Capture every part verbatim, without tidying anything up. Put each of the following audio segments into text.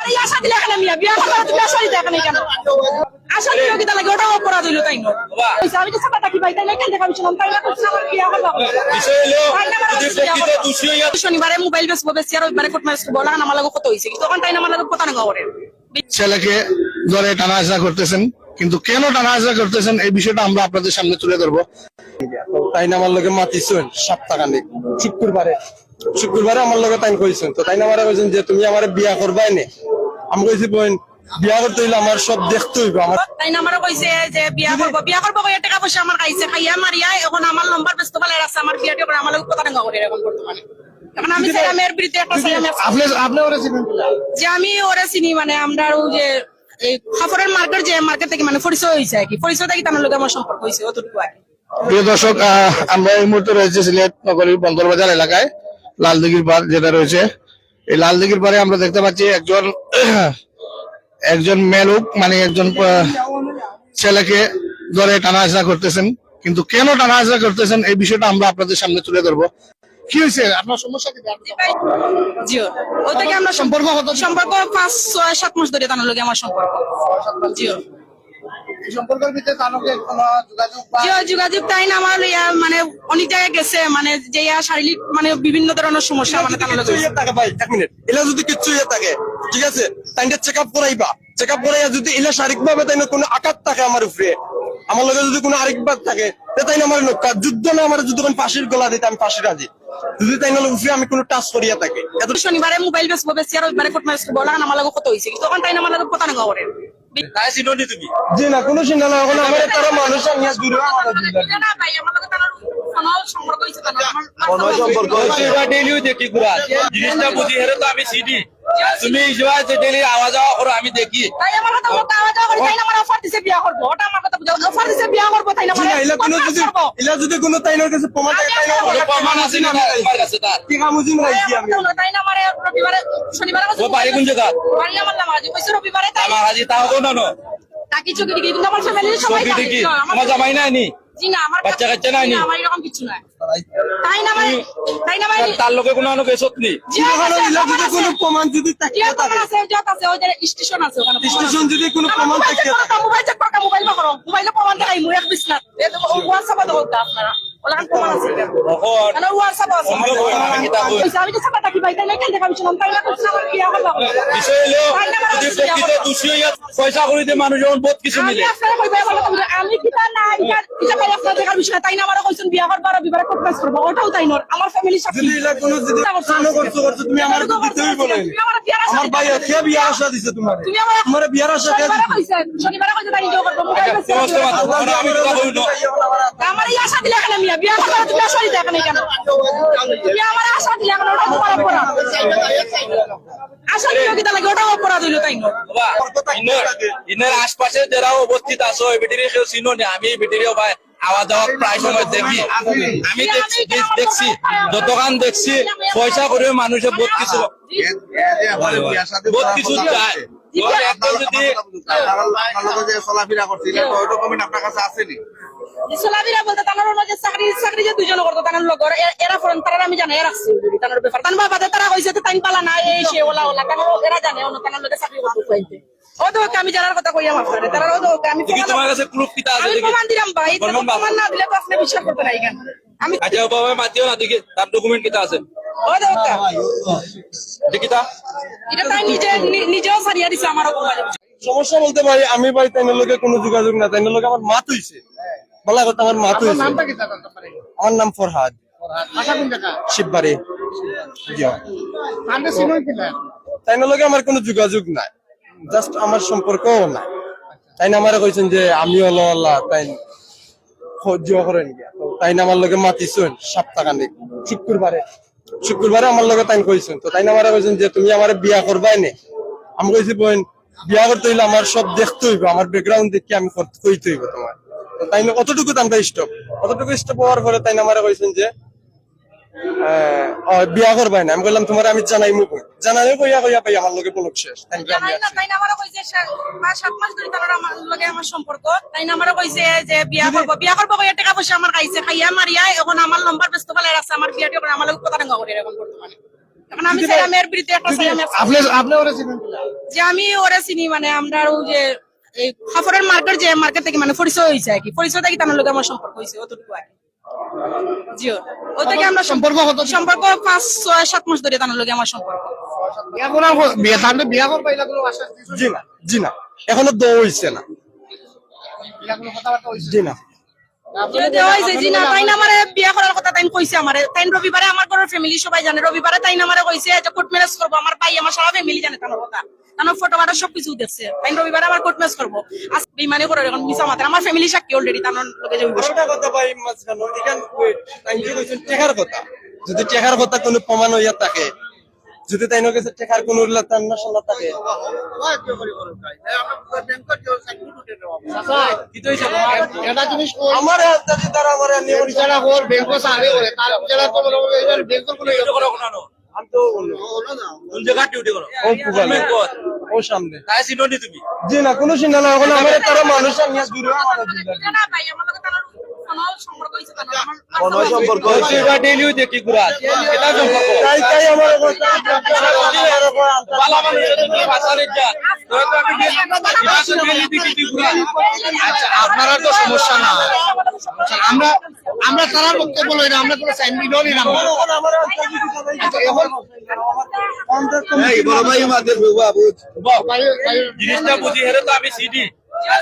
এই আশা দিলে এখানে মিয়া, বিয়া করবে না, তুমি আশা দিতে এখানে কেন? আশা দিলে কিতা লাগে, ওটা অপরাধ হইলো তাই না? বাবা। ওই যে আমি তো সাথে থাকি ভাই, তাই না? কেন দেখা হইছিল? তাই না, করছে আমার বিয়া করবে। বিষয় হলো, তাই না, আমার যদি কাছে বিয়া প্রকৃত করবে। দোষী হইয়া শনিবারে মোবাইল বেচবো, বেশি আর রবিবারে কোর্ট ম্যারেজ করবো, ওলা আমার লগে কত হইছে? কিন্তু তখন তাই না আমার লগে কথা না করে। ছেলেকে ধরে টানা হেঁচড়া করতেছেন, কিন্তু কেন টানা হেঁচড়া করতেছেন এই বিষয়টা আমরা আপনাদের সামনে তুলে ধরবো। তো তাই না আমার লগে মাতিছইন সপ্তাহখানেক, শুক্রবারে, শুক্রবারে আমার লগে তাইন কইছইন, তো তাই না আমারে কইছইন যে তুমি আমারে বিয়া করবায় নে। আমি কইছি বইন, বিয়া করতে হইলে আমার সব দেখতে হইব। আমার তাই না আমারে কইছে যে বিয়া করবো, বিয়া করবো কইয়া টাকা পয়সা আমার খাইছে, খাইয়া মারিয়া এখন আমার নম্বর ব্যস্ত বেলায় রাখছে, আমার বিয়া টিয়া করে আমার লগে কথা টাঙ্গা করে এখন বর্তমানে। এখন আমি চাই আমি এর বিরুদ্ধে একটা চাই আমি আপনি, আপনি ওরা চিনেন? যে আমি ওরা চিনি, মানে আমরা ওই যে এই কাপড়ের মার্কেট, যে মার্কেট থেকে মানে পরিচয় হয়েছে আর কি, পরিচয় থেকে তার লগে আমার সম্পর্ক হয়েছে অতটুকু আর কি। প্রিয় দর্শক, আহ, আমরা এই মুহূর্তে রয়েছে সিলেট নগরীর বন্দরবাজার এলাকায়, লালদিঘির পাড় যেটা রয়েছে। এই লালদিঘির পাড়ে আমরা দেখতে পাচ্ছি একজন একজন মেয়ে লোক, মানে একজন আহ, ছেলেকে ধরে টানা হেঁচড়া করতেছেন, কিন্তু কেন টানা হেঁচড়া করতেছেন এই বিষয়টা আমরা আপনাদের সামনে তুলে ধরবো। কি হয়েছে? আপনার সমস্যা কি? জি, ও থেকে আমরা সম্পর্ক কত? সম্পর্ক পাঁচ, ছয়, সাত মাস ধরে তার লগে আমার সম্পর্ক। জি। এই সম্পর্কের ভিতরে তার লগে কোনো যোগাযোগ বা জি, যোগাযোগ তাই না আমার লইয়া, মানে অনেক জায়গায় গেছে, মানে যে ইয়া শারীরিক মানে বিভিন্ন ধরনের সমস্যা মানে তার লগে। ইয়ে থাকে ভাই, এক মিনিট, এলা যদি কিচ্ছু ইয়ে থাকে, ঠিক আছে, তাইনটা চেক আপ করাইবা, চেক আপ করাইয়া যদি এলা শারীরিক ভাবে তাইন কোনো আঘাত থাকে আমার উপরে, আমার লগে যদি কোনো আরেক বার থাকে, তে তাইন আমার লোক যুদ্ধ না, আমার যদি কোনো ফাঁসির গলা দিতে আমি ফাঁসি রাজি। যদি তাইন উপরে আমি কোনো টাচ করিয়া থাকে, এত শনিবারে মোবাইল বেচবো, বেশি আর রবিবারে কোর্ট ম্যারেজ করবো, ওলা আমার লগে কত হইছে, কিন্তু তখন তাই না আমার লগে কথা না করে। তাই চিনো নি তুমি? জি না, কোনো চিন্তা না। এখন আমার তারা মানুষ আনিয়া দূরে আমার দূরে। না ভাই, আমার লগে তার কোনো সম্পর্ক হইছে না। আমার কোনো সম্পর্ক হইছে না। ডেইলিও দেখি ঘুরা। জিনিসটা বুঝি, হেরে তো আমি চিনি। তুমি এই যে আছে ডেইলি আওয়া যাওয়া করো, আমি দেখি। তাই আমার কথা বলতে আওয়া যাওয়া করি, তাই না আমার অফার দিছে বিয়া করবো। ওটা আমার কথা বুঝাও। অফার দিছে বিয়া করবো, তাই না জি না, আমার ইলা কোনো যদি, করবো। ইলা যদি কোনো তাইনর কাছে প্রমাণ থাকে, আমি তাইন আসলে আমার প্রমাণ আছে না, আমার কাছে তার। কি কামুজিন রাখছি আমি? তাই না আমার রবিবারে, শনিবারে ও বাড়ি কোন জায়গা? বাড়ি আমার নাম আজ। কইছে রবিবারে তাই। আমার আজ তাও তো না, না। তা কিছু কি, কিন্তু আমার ফ্যামিলির সবাই চৌকি জানে। টিকি? না, আমার আমার জামাই নাই নি? জি না, আমার বাচ্চা কাচ্চা নাই নি? না, আমার এরকম কিছু নাই। তাই না ভাই? তাই না ভাই? তার লগে কোনো আনো বেসত নি? জি, ইলা আছে, কোনো, ইলা আমার যদি আছে। কোনো প্রমাণ যদি থাকে, জি, আমার আছে, যত আছে, ওই যে স্টেশন আছে ওখানে। স্টেশন যদি কোনো প্রমাণ থাকে। মোবাইল চেক করো, মোবাইল বার করো, মোবাইলে প্রমাণ দেখাই, মুখ এক বিছনা। এই তো, ও WhatsApp-এ দেখো তো আপনারা। ওখানে প্রমাণ আছে। ওখানে WhatsApp আছে। আমি তো সাথে থাকি ভাই, তাই না? কেন দেখা হইছিল? তাই না? করছিল আমার কি এখন? বিষয় হলো, তাই না? যদি প্রকৃত দোষী হইয়া পয়সা করি দিয়ে মানুষ যখন বহুত কিছু আমি মিলে। আপনারা কইবা, বলো তো, আমি কিতা না, এটা, এটা ভাই আপনারা দেখার বিষয় না। তাই না? আমারও কইছেন বিয়া করবো, আর বিবারে কোর্ট ম্যারেজ করবো। ওটাও তাই নয়। আমার ফ্যামিলির সাথে যদি ইলা কোনো যদি কানো করছো, করছো, তুমি আমার তো দিতেই বলে। তুমি আমার বিয়ার আমার আশা ভাই, কে বিয়ার আশা দিছে তোমার? তুমি আমার তোমার বিয়ার আশা কে শনিবারে দিছে? কইছেন, শনিবারে কইছেন তাই নিজেও করবো। মোবাইল আচ্ছা, বেচে সমস্ত কথা, ওরা আমি কথা বলবো। তা আমার এই আশা দিলে এখানে মিয়া, বিয়া করবো না, তুমি আশা দিতে এখানে কেন? তুমি আমার আশা দিলে এখন ওটা তোমার অপরাধ। আশা দিলে কিতা লাগে, ওটা অপরাধ হইলো তাই না? বাবা, ইন্নর, ইন্নর আশপাশে যারা উপস্থিত আছো, এই বেটিরে কেউ চিনো নি? আমি এই বেটিরে ভাই আওয়া যাওয়া প্রায় সময় দেখি। আমি দেখছি, দেখ-, দেখছি, যতখান দেখছি, পয়সা করে মানুষে বহুত কিছু, এ, এ যে আমার বিয়ার সাথে বহুত কিছু চায়। জি, ওর জি। একদম যদি আপনার, আপনার লগে যে চলাফেরা করছি, এটা তো ওই রকমই আপনার কাছে আসেনি? চলাফেরা বলতে তার অন্য যে চাকরি, চাকরি যে দুইজন করতো, তার লগর, এ-, এরা ফোন, তারা আমি জানাই রাখছি, তার ব্যাপার। তার বাবা তারা কইছে তো তাই পালা না, এই সে ওলা ওলা, তার এরা জানে, অন্য তার লগে চাকরি করতো কইতে। ও তো ওকে আমি জানার কথা কইয়া মাফ করে, তারা ও তো ওকে আমি দেখি প্রমাণ তোমার কাছে প্রুফ কিতা আছে আমি দেখি। প্রমাণ দিলাম ভাই, তো প্রমাণ দাও। প্রমাণ না দিলে তো আপনি বিশ্বাস করতে নাই কেন? আমি আচ্ছা, ও বাবা মাতিও না, দেখি তার ডকুমেন্ট কিতা আছে। ও তো ওকে। এটা কিতা? এটা তাই নিজে, নি-, নিজেও সারিয়া দিছে আমার উপরে। সমস্যা বলতে ভাই, আমি ভাই তাইনের লগে কোনো যোগাযোগ না, তাইনের লগে আমার মাত হইছে। বলা কথা আমার মাত আপনার হইছে। নামটা কি জানাতে পারি? আমার নাম ফরহাদ। ফরহাদ। বাসা কোন জায়গা? শিববাড়ি। জি। তাহলে চিনই কিনা? তাইনের লগে আমার কোনো যোগাযোগ নাই, জাস্ট আমার সম্পর্কও নাই। তাই না আমারে কইছেন যে আমি হলো আল্লাহ, তাই খোঁজ জিও করেন গিয়া। তো তাই না আমার লগে মাতিছেন সপ্তাহখানেক, শুক্রবারে, শুক্রবারে আমার লগে তাই কইছেন। তো তাই না আমারে কইছেন যে তুমি আমারে বিয়া করবায় নে। আমি কইছি বইন, বিয়া করতে হইলে আমার সব দেখতে হইব, আমার ব্যাকগ্রাউন্ড দেখে আমি করতে, কইতে হইব তোমার। তো তাই না অতটুকু তানটা স্টপ, অতটুকু স্টপ হওয়ার পরে তাই না আমারে কইছেন যে আহ, আহ, বিয়া করবায় না। আমি কইলাম, "তোমারে আমি জানাইমু কই?" জানাইমু কইয়া কইয়া ভাই আমার লগে বলক শেষ। তাই আমি জানাই না, আসি। তাই না আমারে কইছে সা-, পাঁচ সাত মাস ধরে তার আমার লগে আমার সম্পর্ক। তাই না আমারে কইছে যে বিয়া যদি করবো, বিয়া করবো কইয়া টাকা পয়সা আমার খাইছে, খাইয়া মারিয়া এখন আমার নম্বর ব্যস্ত ফেলাই রাখছে, আমার বিয়া টিয়া করে আমার লগে কথা টাঙ্গা করে এখন বর্তমানে। এখন আমি চাই, আমি এর বিরুদ্ধে একটা চাই, আমি একটা আপনি, আপনি ওরে চিনেন? যে আমি ওরে চিনি, মানে, আমরা ওই যে এই কাপড়ের মার্কেট, যে মার্কেট থাকি, মানে, পরিচয় হইছে আর কি, পরিচয় থাকি তার লগে আমার সম্পর্ক হইছে, অতটুকু আর কি। জি, ও। ও থেকে আমরা সম্পর্ক কত? সম্পর্ক পাঁচ, ছয়, সাত মাস ধরে তার লগে আমার সম্পর্ক। বিয়া করার হ-, বিয়া, তাহলে বিয়া করবা, এটা কোনো আশ্বাস দিছো? জি না, জি না, এখনো দৌ হইছে না। এটা কোনো কথাবার্তা হইছে? জি না। যদি হয় যে, জি না, তাইন আমারে বিয়া করার কথা তাইন কইছে আমারে। তাইন রবিবারে আমার ঘরের ফ্যামিলি সবাই জানে, রবিবারে তাইন আমারে কইছে যে কোর্ট ম্যারেজ করবো, আমার ভাই, আমার সারা ফ্যামিলি জানে তার কথা। তার ফটো ফাটো সবকিছু দেখছে। তাইন রবিবারে আমার কোর্ট ম্যারেজ করবো। আজ বেইমানি করে এখন মিছা মাতের। আমার ফ্যামিলি সাক্ষী already তার লগে যে হইব। আরো একটা কথা ভাই, মাঝখানে এখান ওই তাইন যে কইছেন টেকার কথা, যদি টেকার কথা কোনো প্রমাণ হইয়া থাকে, যদি তাইনর কাছে টেকার কোনো রিলেশন না থাকে, চাচা, এটা জিনিস কই? আমার আন্দাজি তারা আমার আন্দাজি বিচারা কর, ব্যাংক সাহায্য করে, তার বিচারা তো মনে করবে, এবার ব্যাংকের কোনো ইয়ে করো না। আমি তো কোন জায়গা ডিউটি করো? ও পুবালি। কোন ব্যাংক? ও সামনে। তাই চিনো নি তুমি? জি না, কোনো চিন্তা না, এখন আমার তারা মানুষ নিয়ে দূরে আমার না, ভাই, আমার লগে তার কোনো সম্পর্ক হইছে না, আমার কোনো সম্পর্ক হইছে না। ডেইলিও দেখি ঘুরা। এটা সম্পর্ক। তাই, তাই আমার অবস্থা। ভালো মানুষের জন্য বাঁচানোর যা। তো আমি ডেইলি দেখি ঘুরা। আচ্ছা, আপনারা তো সমস্যা না। আমরা, আমরা তারার বক্তব্য লই না, আমরা কোনো সাইন নিলেও নিলাম না। আচ্ছা, এখন এই বড় ভাই আমাদের বাবু। জিনিসটা বুঝি, হেরে তো আমি সিডি।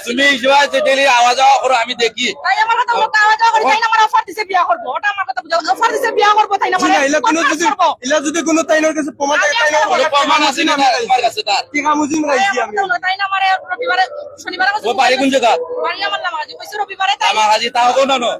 তুমি এই যে ডেইলি আওয়া যাওয়া করো, আমি দেখি। তাই আমার কথা বলতে আওয়া যাওয়া করি, তাই না আমার অফার দিছে বিয়া করবো, ওটা আমার কথা বুঝাও। অফার দিছে বিয়া করবো, তাই না জি না, আমার ইলা কোনো যদি, ইলা যদি কোনো তাইনর কাছে প্রমাণ থাকে, তাইনর কোনো প্রমাণ আছে না আমার কাছে? তার টিকা মুজিম রাখছি আমি। তাই না আমার রবিবারে, শনিবারে ও বাড়ি কোন জায়গা? বাড়ি আমার লামাহাজি, কইছে রবিবারে তাই। লামাহাজি তাও কোন না?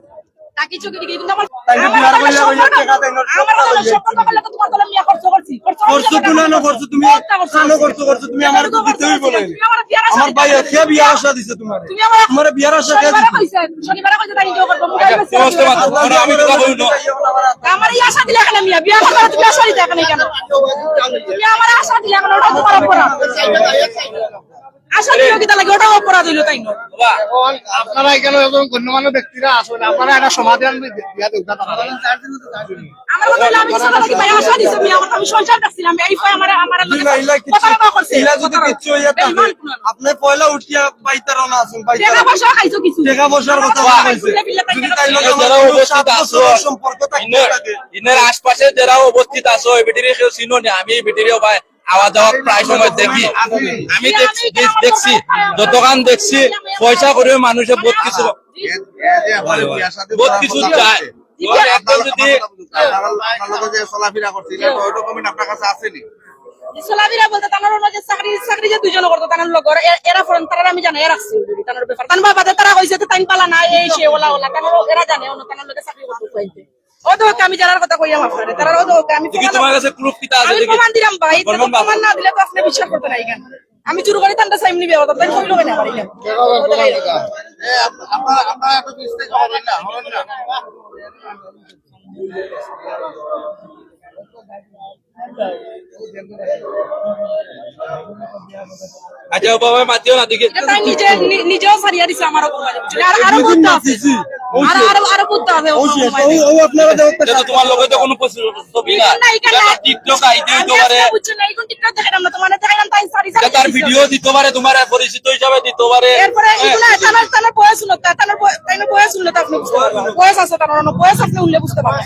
তাকে চোখে দিকে কিন্তু আমার, তাইলে আমার বিয়ার কথা বললে, সব বললে, কথা, টেকা তাইনর আমার কথা সব বললে, কথা। তোমার দলে মিয়া খরচ করছি। খরচ করছো করছি। তুমি না, না করছো তুমি। খরচ করছো। না, না করছো, করছো তুমি। আমার তো দিতেই বলে। তুমি আমার বিয়ার আশা আমার ভাই দিতে কে বিয়ার আশা দিছে তোমার? তুমি আমার তোমার বিয়ার আশা কে শনিবারে দিছে? কইছে, শনিবারে কইছে তাই ইয়ে করবো। আচ্ছা, মোবাইল বেচে সমস্ত দিও। কথা, ধরো আমি কথা বলি না। আমার এই আশা দিলে কেন মিয়া? বিয়া করবে তুমি আশা দিতে কেন কেন? তুমি আমার আশা দিলে কেন? ওটা তোমার অপরাধ। আশা দিলে কিতা লাগে? ওটা অপরাধ হইলো তাই না? বাবা, এখন আপনারা এখানে একজন গণ্যমান্য ব্যক্তিরা আসলে আপনারা একটা সমাধান দিয়া দেন না তারা। আমার কথা হলো, আমি কিছু কথা কি ভাই আশা দিছি, আমি আমার, আমি সংসার করছিলাম, এই ফয় আমার, আমার লগে ইলা, ইলা কিছু, কথা কথা করছে। ইলা যদি কিচ্ছু হইয়া থাকে, বেঈমান কোন। আপনি পয়লা উঠিয়া বাইতারা না আছেন, বাইতারা। টাকা পয়সা খাইছো কিছু। টাকা পয়সার কথা বাবা, বলা হয়েছে। খুলে ফেললে যদি তাই তাই লগে যারা আমার উপস্থিত সাত আছো, বছরের সম্পর্ক থাকতে ইনের, লাগে। ইনের আশপাশে যারা উপস্থিত আছো, এই বেটিরে কেউ চিনো নি, আমি এই বেটিরে ভাই আওয়া যাওয়া প্রায় সময় দেখি, আমি দেখছি, দেখ-, দেখছি, যতক্ষণ দেখছি, পয়সা করে মানুষে বহুত কিছু, এ, এ যে আপনার বিয়া শাদী বহুত করার কিছু কথা চায়। বলছে, ওর একদম যদি আপনার, আপনার লগে যে চলাফেরা করছে, এটা তো ওই document আপনার কাছে আছে নি? চলাফেরা বলতে তার অন্য যে চাকরি, চাকরি যে দুইজন করতো, তার লোক, এ-, এরা ফোন, তারা আমি জানাই রাখছি already, তার ব্যাপার। তার বাবা তারা কইছে তো তাই পালা না, এই সে ওলা ওলা, তার এরা জানে, অন্য তার লোকে চাকরি করতে চাইছে। ও তো ওকে আমি যারার কথা কইয়াম আপনারে, তারার ও তো ওকে আমি দেখি প্রমাণ, তোমার কাছে প্রুফ কিতা আছে আমি দেখি। প্রমাণ দিলাম ভাই, প্রমাণ তো প্রমাণ না দিলে তো আপনি বিশ্বাস করতে নাই কেন? আমি চুরি করে তান্ডা সাইমনি বিয়া করতাম, তাই কইলো কেন আমার এটা? এ, আপ-, আপনারা, আপনারা এত মিস্টেক হবেন না, হবেন না। আচ্ছা, ও বাবা, মাতিও না, দেখি। এটা তাই নিজে, নি-, নিজেও সারিয়া দিছে আমার উপরে। আর, আরো বুদ্ধ আছে। আর, আরো, আরো বুদ্ধ আছে। ও, ও, ও, আপনারা দেখতে এটা তো তোমার লগে তো কোনো প্রশ্ন না। না, এখানে এটা TikTok ID হইতে পারে। বুঝছো না, এখন TikTok দেখাইলাম না, তোমার দেখাইলাম তাই সারি সারি এটা তার দিছে। ভিডিও দিতে পারে, তোমার পরিচিত হিসাবে দিতে পারে। এরপরে হ্যাঁ। এগুলা তার, তার বয়স হলো, তার, তার বয়-, তার বয়স হলো, তা আপনি বুঝতে পারবেন। বয়স আছে তার, অন্য বয়স আপনি উল্লেখ বুঝতে পারবেন।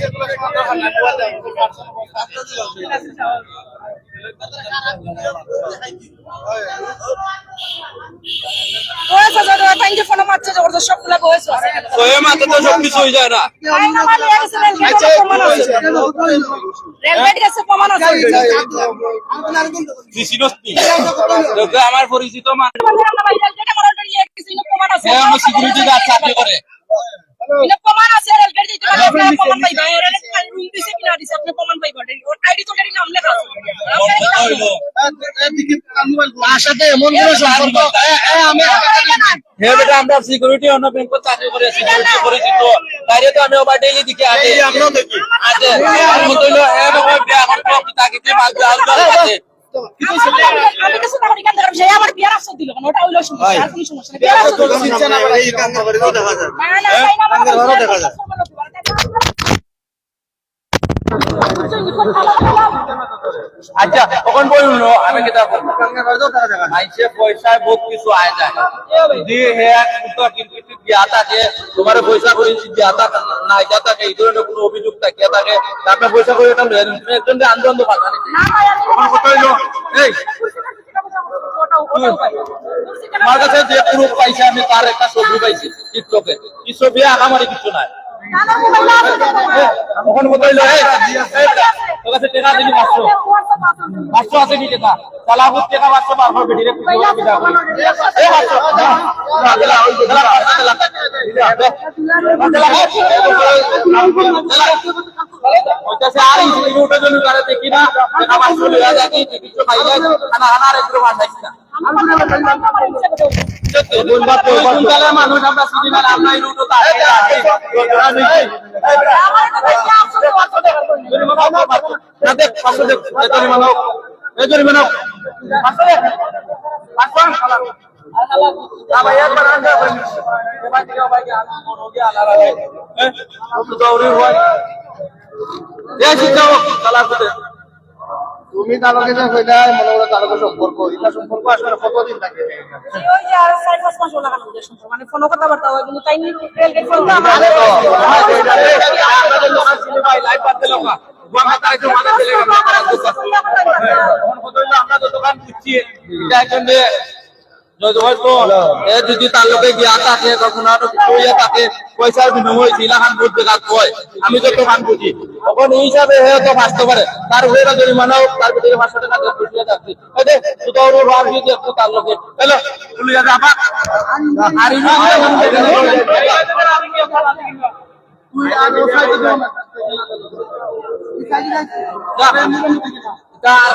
বয়স আছে, তাই যে ফোনে মারছে, জবরদস্ত সবগুলা বয়স আছে। ওই মাত্র তো সব কিছু হয়ে যায় না। তাই না, আমার লেগে গেছে, রেলগেট আচ্ছা, প্রমাণ আছে। রেলগেট গেছে, প্রমাণ আছে। তুই চিনস নি? তোকে আমার পরিচিত মানুষ। রেলগেট আমার already লেগে গেছে, এগুলো প্রমাণ আছে। হ্যাঁ, আমার সিকিউরিটি গার্ড চাকরি করে। এগুলো প্রমাণ আছে, রেলগেট দিতে পারে, আপনারা প্রমাণ পাইবা। রেলগেট রুম দিছে কি না দিছে, আপনি প্রমাণ পাইবা। ওর আইডি তো already নাম লেখা আছে। তার সাথে এমন কোনো সম্পর্ক, এ, এ, আমি হে বেটা, আমরা সিকিউরিটি অন্য ব্যাংকো চাকরি করে, সিকিউরিটি পরিচিত। তাইলে তো আমি ওভার ডেইলি দিকে আগে। এই যে আমরাও দেখি। আছে। আর মতো হইলো, হে বাবা, বিয়া করতে হবে, তাকে কি মাল দেওয়া দরকার আছে? আমি কিছু না করি, কেন দেখাবো? সে আমার বিয়ার আশ্বাস দিল কেন? ওটা হইলো সমস্যা, ভাই, আর কোনো সমস্যা নেই। বিয়ার আশ্বাস দিল। এই কাম করে দেখা যায়। না, না, হ্যাঁ? তাই না, আমার দেখা যায়। আচ্ছা, অখন বই হুনো, আমি কিতা কইমু? মানষে পয়সায় বউত কিছু আয় যায়। যদি হে এক ফুটা কিন্তু দিয়া থাকে, তুমারে পয়সা করি দিয়া থাকে, না দিয়া থাকে, এই ধরনের কোনো অভিযোগ থাকিয়া থাকে, তে আপনে পয়সা করি ইটা লইয়া নিন। তুমি একজনরে আন্দো আন্দো পারবা না। না ভাই, আমি অখন কথা অইলো, এই, ওটা, ওটা ভাই। তুমার কাছে যে proof পাইছি আমি, তার একটা ছবি পাইছি TikTok-এ। ই ছবি আহামরি কিছু নায়। অখন কথা অইলো, এই, এই, তোর কাছে টেকা দিলি পাঁচশো। পাঁচশো আছে নি টেকা? তাহলে আমার টেকা পাঁচশো বার বার বেটিরে খুশি করে বিদায় করি। এই পাঁচশো, না, না, দিলা, ওই যে দিলা, পাঁচশো দিলা। দিলা, দিলা, এই, দিলা। ওইটা সে আর এই রোডে যদি তারা দেখি না, টেকা পাঁচশো লইয়া যায়, কি কিছু খাইলে, খানা, খানা আর একটু ভাত খাইছি না। মানুষ আমরা সিনেমার আমরা এই রুটো তার না দেখ, পাঁচশো দেখ, এ জরিমানা হোক, এ জরিমানা হোক। পাঁচশো দেখ, পাঁচশো। না ভাই, একবার আনতে হবে। এ ভাই, দিও ভাই, কি আনন্দ মনে হোক, আল্লাহ রাখে। হ্যাঁ? ও তো দৌড়ি হয়। এ, শিক্ষা হোক, চালা করে। তুমি তার লগে যে কইলা, মনে করো তার লগে সম্পর্ক, এটা সম্পর্ক আসলে কতদিন থাকে? এই ওই যে আর চার পাঁচ মাস হলো এখন আমাদের সম্পর্ক, মানে ফোনে কথাবার্তা হয়, কিন্তু তাই নিয়ে রেলগেট ফোন তো আমার আমরা যতখান বুঝছি, এটা একজন যে যদি হয়তো এ যদি তার লগে গিয়া থাকে, তখন আরো কিছু হইয়া থাকে, পয়সার বিনিময়ে হইছে, ইলাখান বহুত জায়গা হয়, আমি যতখান বুঝি। তখন এই হিসাবে হে তো ফাঁসতে পারে, তার উপরে জরিমানা হোক, তার ভিতরে পাঁচশো টাকা দিয়ে খুশি হয়ে যাচ্ছে। এই যে, সুতা ওর বাপ যদি একটু তার লগে, হ্যালো, তুই যা, যা, বাপ। আর এই যে, তুই আর ও সাইডে যাও না। এই সাইডে যাও। যা। যা, আর